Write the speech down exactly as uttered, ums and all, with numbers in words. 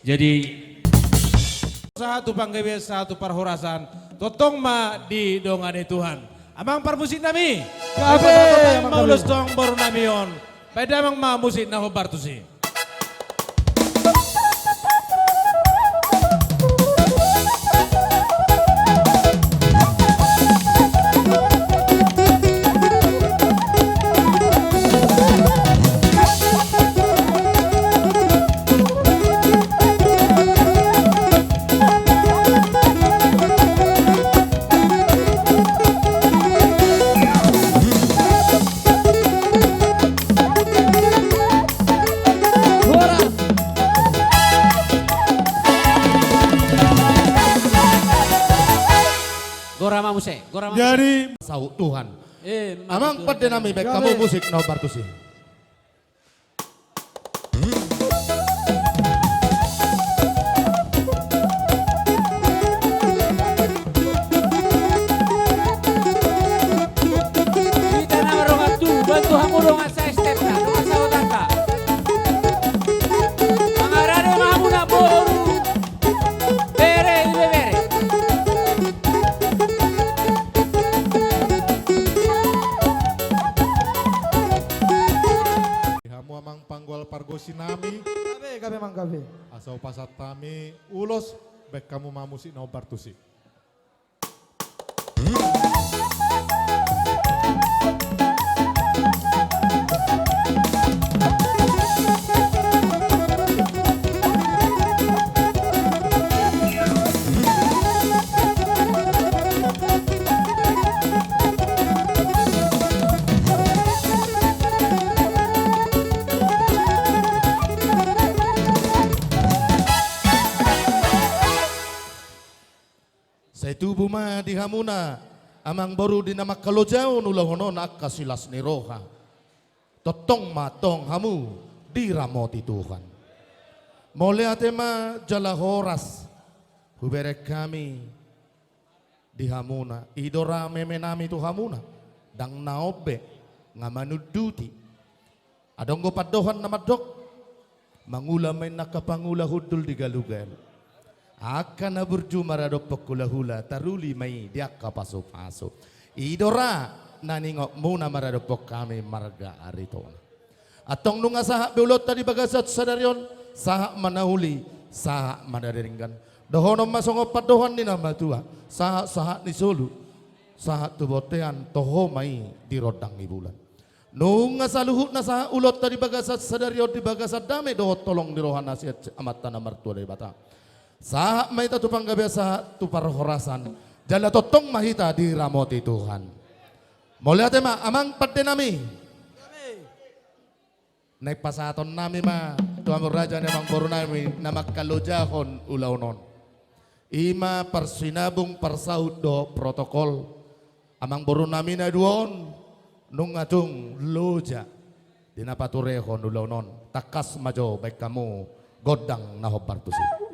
Jadi, sahat tu panggabean, sahat tu parhorasan, tongtong ma didongani Tuhan. Amang parmusik nami, gabe, amang gabe. Maulos tong boru nami on, baen damang ma musik na hombar tusi. Gora ma muse, gora ma muse. Jadi, saut Tuhan. Eh, amang pande nami, baen hamu musik na hombar tusi. Hita na mardongan tu, bantu hamu dongan sa stepna, dongan sahutanta. Mangarade ma hamu na boru, bere, ibebere. Hamu amang panggual pargonsi nami. Gabe, gabe, amang gabe. Asa hupasahat hami ulos, baen hamu ma musik na hombar tusi. Sai tubu ma di hamuna, amang boru, di na mangkalojaon ulaon on angka silas ni roha. Tongtong ma tong hamu diramoti Tuhan. Mauliate ma jala horas hubereng hami di hamuna. I do ra meme nami tu hamuna, ndang na on be, nga manunduti. Adong do pandohan na mandok, mangula ma inna angka pangula, hundul di galugalu. Angka na burju maradophon hulahula, taruli ma i di angka pasupasu. I do ra na ningotmuna maradophon hami marga Aritonang. Antong nunga sahat be ulaonta di bagasan sadari on, sahat ma na uli, sahat ma na denggan. Dohonon ma songon pandohan ni na matua, sahat-sahat ni solu, sahat tu bontean, toho ma i di rondang ni bulan. Nunga saluhutna sahat ulaonta di bagasan sadari on di bagasan dame dohot holong ni roha na sian Amanta na martua Debata. Sahat ma hita tu panggabean, sahat tu parhorasan, jala tongtong ma hita diramoti Tuhan. Mauliate ma, amang pande nami. Naeng pasahaton nami ma tu hamu raja ni amang boru nami na mangkalojahon ulaon on. I ma parsinabung, parsaut dohot protokol. Amang boru nami na dua on, nunga tung loja di na paturehon ulaon on. Tangkas ma jo baen hamu gondang na hombar tusi.